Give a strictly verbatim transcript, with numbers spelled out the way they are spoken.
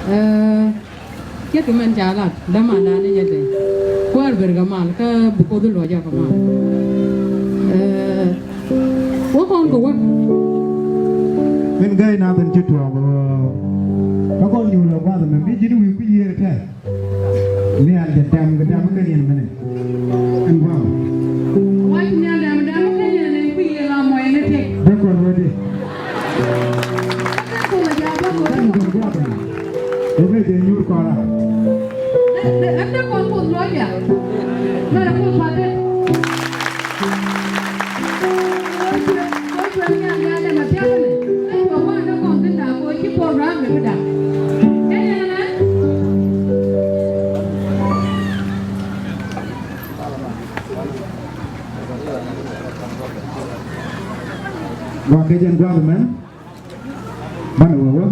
Ɛ, cɛ kɛ mɛn ca lat dämandan ni jɛ tɛ. Kuäär ber kɛ mal kä bi Kuoth luɔc jɛ kɛ mal. Ɛ, wä kɔn kɛ wä. Min gäi na thin ci tuɔɔk, ɛ, kä kɔn nyuur ɛ guath mɛ mi ji̱n wi̱i̱ kui̱ yiëër tɛ. Nhial jɛ tɛm kɛ tɛm kɛ niɛn mɛnɛ. Ɛn guam. Wac nhial dɛm dɛm kɛ niɛn ni kui̱ yɛ la mɔy ni tëk. Dee kɔn wä di. Dee kɔn wä di. Dee kɔn wä di. Wä bɛ jɛ nyuur kɔra. Dee, dee, dee kɔn kuth lɔc ya. Mɛnɛ kuth path. Gua kɛ jɛn gua̱th mɛn. Banɛ wee wee.